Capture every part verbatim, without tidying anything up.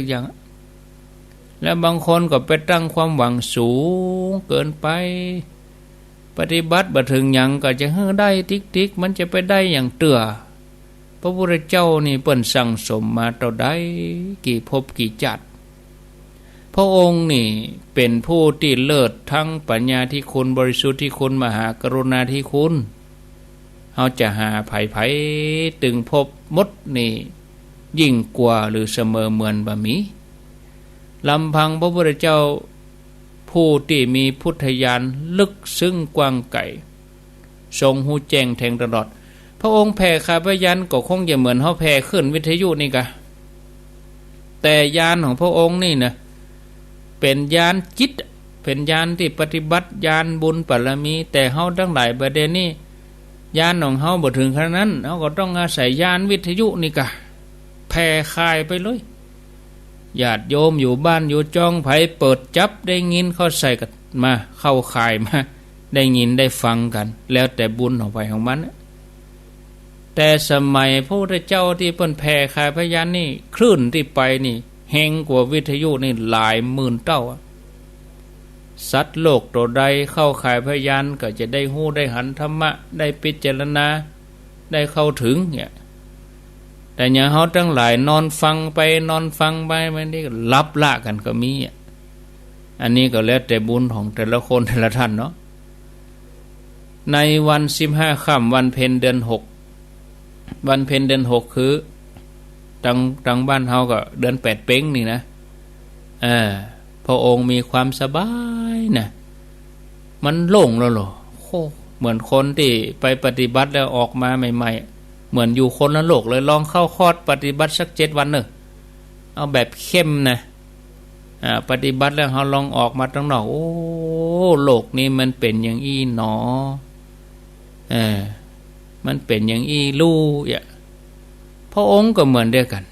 อย่าง แล้วบางคนก็ไปตั้งความหวังสูงเกินไป ปฏิบัติบ่เถิงหยังก็จะหื้อได้ติ๊กๆ มันจะไปได้หยังเตื้อ พระพุทธเจ้านี่เปิ้นสั่งสมมาเต้าใด กี่ภพกี่จักร พระองค์นี่เป๋นผู้ตี้เลิศ ทั้งปัญญาธิคุณ บริสุทธิคุณ มหากรุณาธิคุณ เฮาจะหาใผๆ ตึงพบหมดนี่ ยิ่งกว่าหรือเสมอเหมือนบ่มี ลำพังพระพุทธเจ้า ผู้ตี้มีพุทธญาณลึกซึ้งกว้างไกล ทรงฮู้แจ้งแทงตลอด พระองค์แผ่คายพยานก็คงจะเหมือนเฮาแผ่คลื่นวิทยุนี่กา แต่ญาณของพระองค์นี่นะ เป๋นญาณจิต เป๋นญาณตี้ปฏิบัติ ญาณบุญบารมี แต่เฮาตังหลายบ่าเดี่ยวนี้ ญาณของเฮาบ่เถิงขนาดนั้น เฮาก็ต้องอาศัยญาณวิทยุนี่กา แผ่คายไปเลย ญาติโยมอยู่บ้านอยู่จ้อง ใผเปิดจับได้ยินเข้าใส่กั๋นมา เข้าข่ายมา ได้ยินได้ฟังกั๋น แล้วแต่บุญของใผของมัน แต่สมัยพระพุทธเจ้าตี้เปิ้นแผ่คายพยานนี่ คลื่นตี้ไปนี่ แฮงกว่าวิทยุนี่หลายหมื่นเต้าอะ สัตว์โลกโตใดเข้าข่ายพยานก็จะได้ฮู้ได้หันธรรมะ ได้พิจารณา ได้เข้าเถิงเนี่ย แต่อย่างเฮาตังหลายนอนฟังไปนอนฟังไป บางทีก็หลับละกั๋นก็มีอะ อันนี้ก็แล้วแต่บุญของแต่ละคนแต่ละท่านเนาะ ในวันสิบห้าค่ำ วันเพ็ญเดือนหก วันเพ็ญเดือนหกคือ ตัง ตังบ้านเฮาก็เดือนแปดเพ็ญนี่นะ เออ พระองค์มีความสบายนะ มันโล่งแล้วเหรอ โอ้ เหมือนคนตี้ไปปฏิบัติแล้วออกมาใหม่ๆ เหมือนอยู่คนละโลกเลย ลองเข้าคอร์สปฏิบัติสักเจ็ดวันเน่อ เอาแบบเข้มนะ อ่า ปฏิบัติแล้วเฮาลองออกมาตังนอก โอ้ โลกนี้มันเป๋นอย่างอี้หนอ เออ มันเป๋นอย่างอี้ลู่อะ พระองค์ก็เหมือนเดียวกั๋น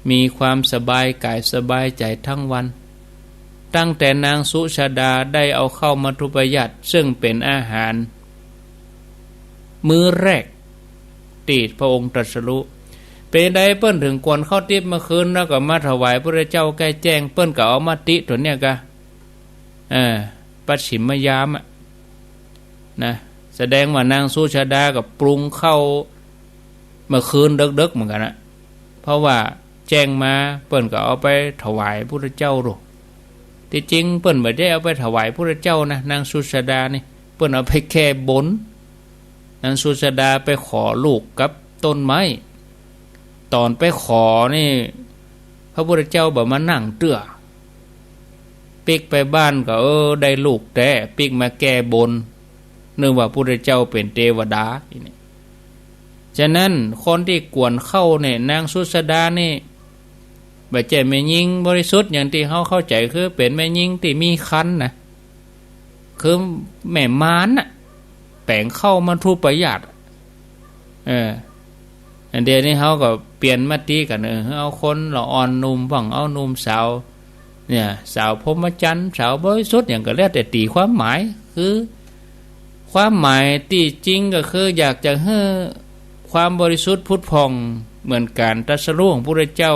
มีความสบายกายสบายใจ๋ตึงวัน ตั้งแต่นางสุชาดาได้เอาข้าวมัทธุปายาตร ซึ่งเป๋นอาหารมื้อแรกตี้พระองค์ตรัสรู้ เป๋นใดเปิ้นเถิงกวนข้าวติ๊บเมื่อคืน แล้วก็มาถวายพระพุทธเจ้าแก้แจ้ง เปิ้นก็เอามติตั๋วเนี้ยกา เออ ปัจฉิมยามอะ นะ แสดงว่านางสุชาดาก็ปรุงข้าวเมื่อคืนเดิ็กๆ เหมือนกั๋นนะ เพราะว่าแจ้งมาเปิ้นก็เอาไปถวายพุทธเจ้าดู ตี้จริงเปิ้นบ่ได้เอาไปถวายพุทธเจ้านะ นางสุชาดานี่ เปิ้นเอาไปแก้บน นางสุชาดาไปขอลูกกับต้นไม้ ต๋อนไปขอนี่ พระพุทธเจ้าบ่มานั่งเตื้อ ปิ๊กไปบ้านก็ เออ ได้ลูกแต๊ ปิ๊กมาแก้บน นึกว่าพุทธเจ้าเป๋นเตวดา ฉะนั้นคนตี้กวนข้าวเนี่ย นางสุชาดานี่ บ่ใจ้แม่ญิงบริสุทธิ์อย่างตี้เฮาเข้าใจ๋ คือเป๋นแม่ญิงตี้มีครรภ์นะ คือแม่มารน่ะ แป๋งข้าวมัทธุปายาตร เออ อันเดียวนี้เฮาก็เปลี่ยนมติกั๋น เออ เอาคนละอ่อนหนุ่มบ้าง เอาหนุ่มสาว เนี่ย สาวพรหมจรรย์ สาวบริสุทธิ์ หยังก็แล้วแต่ตี๋ความหมาย คือ ความหมายตี้จริงก็คืออยากจะหื้อความบริสุทธิ์ผุดผ่องเหมือนก๋านตรัสรู้ของพระพุทธเจ้า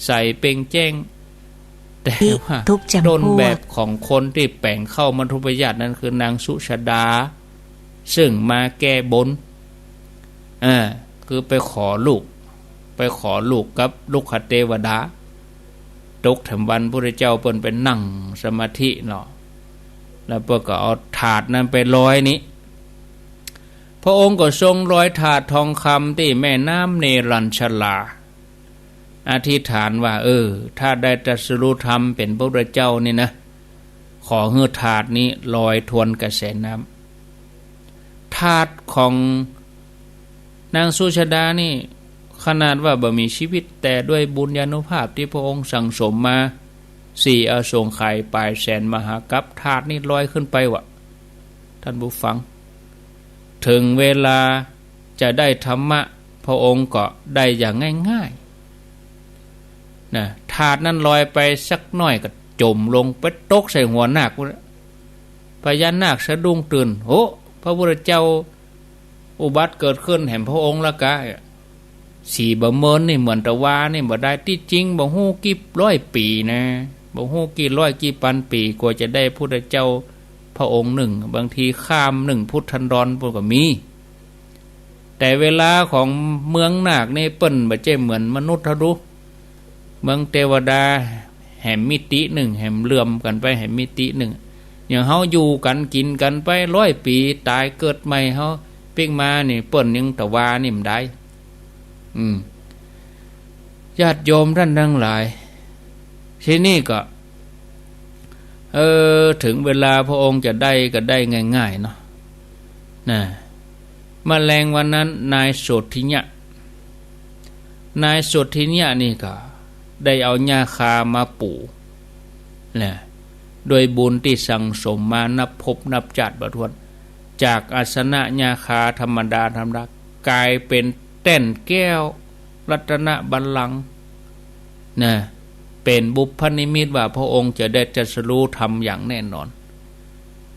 ใสเปล่งแจ้ง แต่ว่า ทุกจำพวก ต้นแบบของคนตี้แป๋งข้าวมัทธุปายาตรนั้นคือนางสุชาดา ซึ่งมาแก้บน อ่า คือไปขอลูก ไปขอลูกกับรุกขเตวดา ตกแถมวันพุทธเจ้าเปิ้นไปนั่งสมาธิเนาะ แล้วเปิ้นก็เอาถาดนั้นไปลอยนี่ พระองค์ก็ทรงลอยถาดทองคำตี้แม่น้ำเนรัญชลา อธิษฐานว่า เออ ถ้าได้ตรัสรู้ธรรมเป๋นพระพุทธเจ้านี่นะ ขอหื้อถาดนี้ลอยทวนกระแสน้ำ ถาดของนางสุชาดานี่ ขนาดว่าบ่มีชีวิต แต่ด้วยบุญญาณุภาพตี้พระองค์สั่งสมมา สี่อสงไขยป๋ายแสนมหากัป ถาดนี้ลอยขึ้นไปวะ ท่านผู้ฟัง เถิงเวลาจะได้ธรรมะ พระองค์ก็ได้อย่างง่ายๆ นะ ถาดนั้นลอยไปสักหน้อยก็จ๋มลงไปตกใส่หัวนาคพุ้นน่ะ พญานาคสะดุ้งตื่น โห พระพุทธเจ้าอุบัติเกิดขึ้นแหมพระองค์ละกา สีบ่เมินนี่เหมือนตะวานี่บ่ได้ ตี้จริงบ่ฮู้กี่ร้อยปี๋นะ บ่ฮู้กี่ร้อยกี่ปันปี๋ กว่าจะได้พุทธเจ้าพระองค์นึ่ง บางทีข้ามนึ่งพุทธันดรปู๊นก็มี แต่เวลาของเมืองนาคนี่เปิ้นบ่ใจ้เหมือนมนุษย์เฮาดู เมืองเตวดาแหมมิตินึ่ง แหมเหลื่อมกั๋นไปแหมมิตินึ่ง อย่างเฮาอยู่กั๋นกิ๋นกั๋นไปร้อยปี๋ ต๋ายเกิดใหม่เฮาปิ๊กมานี่ เปิ้นยังตะวานี่บ่ได้ อืม ญาติโยมต้านตังหลาย ทีนี้ก็ เออ เถิงเวลาพระองค์จะได้ก็ได้ง่ายๆ เนาะ นะ มาแลงวันนั้นนายโสตถิยะ นายโสตถิยะนี่ก็ได้เอาหญ้าคามาปูกนะ ด้วยบุญตี้สั่งสมมานับภพนับจาติบ่ถ้วน จากอาสนะหญ้าคาธรรมดาธรรมดา ก๋ายเป๋นแต้นแก้ว รัตนบัลลังก์ นะ เป๋นบุพนิมิตว่าพระองค์จะได้ตรัสรู้ธรรมอย่างแน่นอน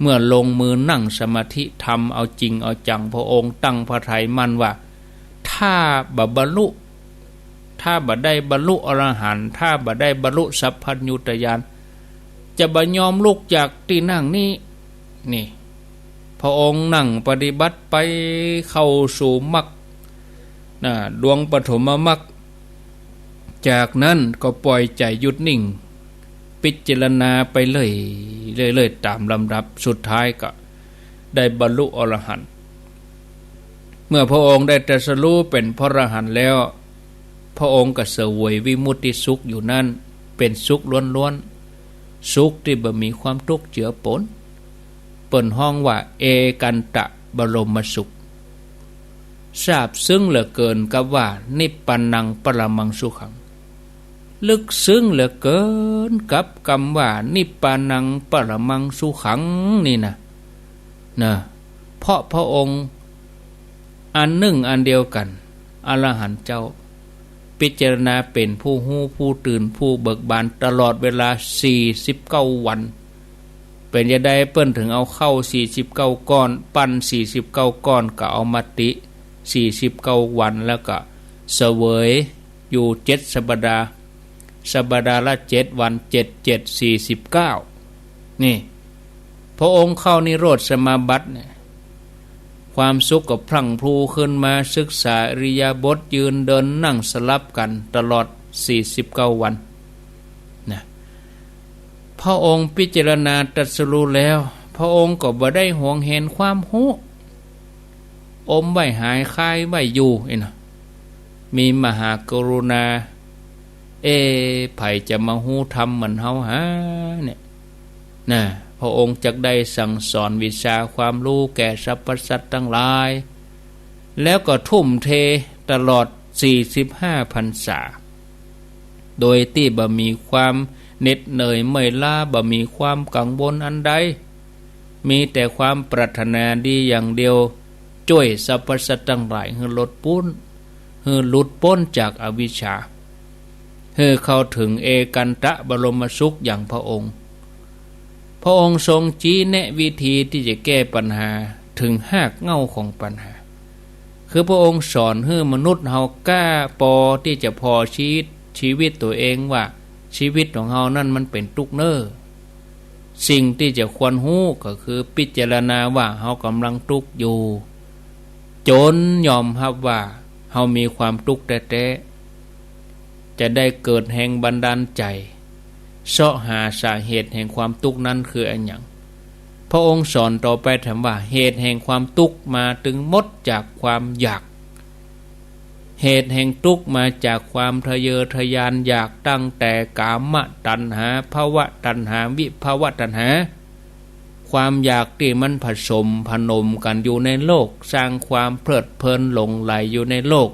เมื่อลงมือนั่งสมาธิธรรมเอาจริงเอาจัง พระองค์ตั้งพระทัยมั่นว่า ถ้าบ่บรรลุ ถ้าบ่ได้บรรลุอรหันต์ ถ้าบ่ได้บรรลุสัพพัญญุตญาณ จะบ่ยอมลุกจากตี้นั่งนี้ นี่ พระองค์นั่งปฏิบัติไปเข้าสู่มรรค นะ ดวงปฐมมรรค จากนั้นก็ปล่อยใจ๋หยุดนิ่ง พิจารณาไปเรื่อยๆ ต๋ามลำดับ สุดท้ายก็ได้บรรลุอรหันต์ เมื่อพระองค์ได้ตรัสรู้เป๋นพระอรหันต์แล้ว พระองค์ก็เสวยวิมุตติสุขอยู่นั้น เป๋นสุขล้วนๆ สุขตี้บ่มีความตุ๊กข์เจือป๋น เปิ้นฮ้องว่าเอกันตะบรมสุข ซาบซึ้งเหลือเกินกับว่านิพพานังปรมังสุขัง ลึกซึ้งเหลือเกินกับกำว่านิพพานังปรมังสุขังนี่นะ นะ เพราะพระองค์อันนึ่งอันเดียวกั๋น อรหันต์เจ้า พิจารณาเป๋นผู้ฮู้ผู้ตื่นผู้เบิกบานตลอดเวลาสี่สิบเก้าวัน เป๋นจะใดเปิ้นเถิงเอาข้าวสี่สิบเก้าก้อน ปั้นสี่สิบเก้าก้อน ก็เอามาติสี่สิบเก้าวัน แล้วก็เสวยอยู่เจ็ดสัปดาห์ สัปดาห์ละเจ็ดวัน เจ็ดเจ็ดสี่สิบเก้า นี่ พระองค์เข้านิโรธสมาบัติเนี่ย ความสุขก็พรั่งพรูขึ้นมา ศึกษาอิริยาบถ ยืนเดินนั่งสลับกั๋นตลอดสี่สิบเก้าวัน นะ พระองค์พิจารณาตรัสรู้แล้ว พระองค์ก็บ่ได้หวงแหนความฮู้ อมไว้หายคายไว้อยู่ เอ๊ะนะ มีมหากรุณา เอ๊ะ ใผจะมาฮู้ธรรมเหมือนเฮาหาเนี่ย นะ พระองค์จักได้สั่งสอนวิชาความรู้แก่สรรพสัตว์ตังหลาย แล้วก็ทุ่มเทตลอดสี่สิบห้าพรรษา โดยตี้บ่มีความเหน็ดเหนื่อยเมื่อยล้า บ่มีความกังวลอันใด มีแต่ความปรารถนาดีอย่างเดียว จ้วยสรรพสัตว์ตังหลายหื้อหลุดป๊น หื้อหลุดป๊นจากอวิชชา หื้อเข้าเถิงเอกันตะบรมสุขอย่างพระองค์ พระองค์ทรงชี้แนะวิธีตี้จะแก้ปัญหาเถิงฮากเหง้าของปัญหา คือพระองค์สอนหื้อมนุษย์เฮาก้าปอตี้จะผ่อชีวิต ชีวิตตั๋วเองว่าชีวิตของเฮานั้นมันเป๋นตุ๊กข์เน่อ สิ่งตี้จะควรฮู้ก็คือพิจารณาว่าเฮากำลังตุ๊กข์อยู่ จ๋นยอมฮับว่าเฮามีความตุ๊กข์แต๊ๆ จะได้เกิดแฮงบันดาลใจ๋ เซาะหาสาเหตุแห่งความตุ๊กข์นั้นคืออะหยัง พระองค์สอนต่อไปถามว่าเหตุแห่งความตุ๊กข์มาตึงหมดจากความอยาก เหตุแห่งตุ๊กข์มาจากความทะเยอทะยานอยากตั้งแต่กามตัณหา ภวตัณหา วิภวตัณหา ความอยากตี้มันผสมผนมกั๋นอยู่ในโลก สร้างความเพลิดเพลินหลงใหลอยู่ในโลก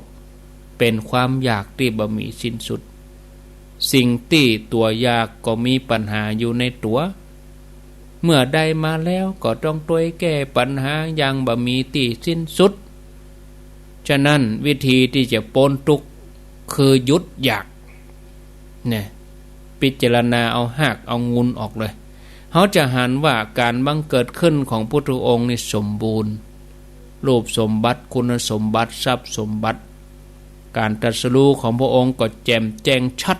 เป๋นความอยากตี้บ่มีสิ้นสุด สิ่งตี้ตั๋วอยากก็มีปัญหาอยู่ในตั๋ว เมื่อได้มาแล้วก็ต้องตวยแก้ปัญหาอย่างบ่มีตี้สิ้นสุด ฉะนั้นวิธีตี้จะป๊นตุ๊กข์คือหยุดอยาก เนี่ย พิจารณาเอาฮากเอางูลออกเลย เฮาจะหันว่าก๋านบังเกิดขึ้นของพุทธองค์นี่สมบูรณ์ รูปสมบัติ คุณสมบัติ ทรัพย์สมบัติ ก๋านตรัสรู้ของพระองค์ก็แจ่มแจ้งชัด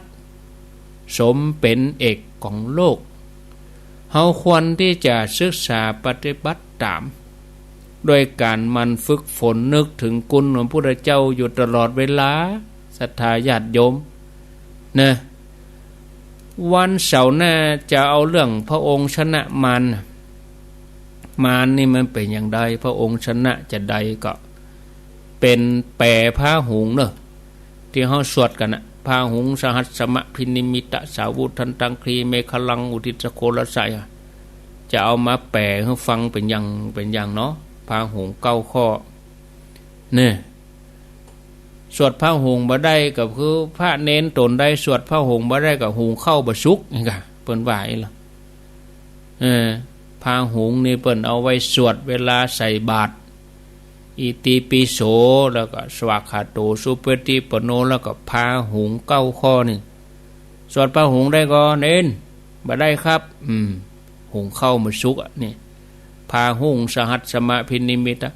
สมเป๋นเอกของโลก เฮาควรตี้จะศึกษาปฏิบัติต๋าม โดยก๋านหมั่นฝึกฝนนึกเถิงคุณของพระพุทธเจ้าอยู่ตลอดเวลา ศรัทธาญาติโยม นะ วันเสาร์หน้าจะเอาเรื่องพระองค์ชนะมาร มารนี่มันเป๋นอย่างใด พระองค์ชนะจาใด ก็เป๋นแป๋พาหุงเนาะ ตี้เฮาสวดกั๋นน่ะ พาหุงสหัสสมะภินิมมิตะสาวุธันตัง กรีเมขลังอุทิสโครสะ จะเอามาแป๋หื้อฟังเป๋นอย่าง เป๋นอย่างเนาะ พาหุงเก้าข้อ เนี่ย สวดพาหุงบ่ได้ก็คือ พระเณรต๋นใดสวดพาหุงบ่ได้ก็หุงข้าวบ่สุก นี่ก่ะ เปิ้นว่าอี้ละ เออ พาหุงนี่เปิ้นเอาไว้สวดเวลาใส่บาตร อิติปิโส แล้วก็สวากขาโต สุปฏิปันโน แล้วก็พาหุงเก้าข้อนี่ สวดพาหุงได้ก่อ เณร บ่ได้ครับ อืม หุงข้าวบ่สุกอะ นี่ พาหุงสหัสสมะภินิมมิตะ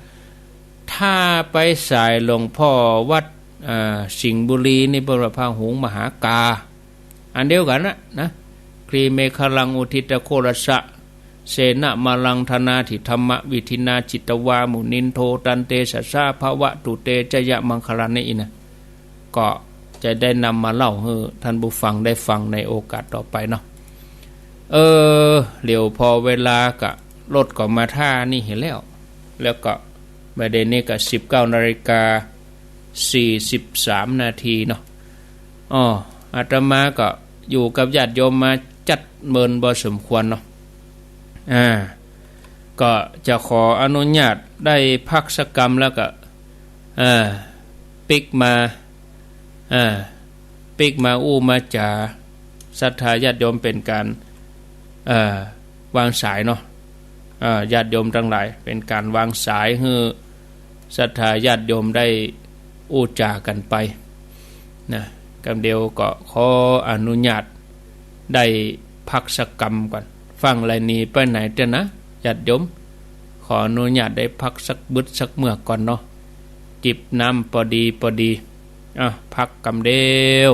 ถ้าไปสายหลวงพ่อวัด อ่า สิงห์บุรีนี่เปิ้นว่าพาหุงมหากา อันเดียวกั๋นน่ะ นะ กรีเมขลังอุทิสโครสะ เสนมาลังธนาธิธรรมวิธินา จิตวามุนินโท ตันเตสะสาภะวะตุเตจะยะมังคลัง นี่อี้นะ ก็จะได้นำมาเล่าหื้อท่านผู้ฟังได้ฟังในโอกาสต่อไปเนาะ เออ เหลียวพอเวลาก็รถก็มาท่านี่หั้นแล้ว แล้วก็บ่ายเดี๋ยวนี้ก็สิบเก้านาฬิกาสี่สิบสามนาทีเนาะ อ้อ อาตมาก็อยู่กับญาติโยมมาจั๊ดเมินพอสมควรเนาะ อ่า ก็จะขออนุญาตได้พักสักกำแล้วก็ เออ ปิ๊กมา เออ ปิ๊กมาอู้มาจ๋า ศรัทธาญาติโยมเป๋นก๋าน เอ่อ วางสายเนาะ เอ่อ ญาติโยมตังหลาย เป๋นก๋านวางสายหื้อศรัทธาญาติโยมได้อู้จ๋ากั๋นไป นะ กำเดียวก็ขออนุญาตได้พักสักกำก่อน ฟั่งไรหนีไปไหนเต๊อะนะ ญาติโยม ขออนุญาตได้พักสักบึดสักเมือกก่อนเนาะ จิบน้ำปอดีปอดี อ่ะ พักกำเดียว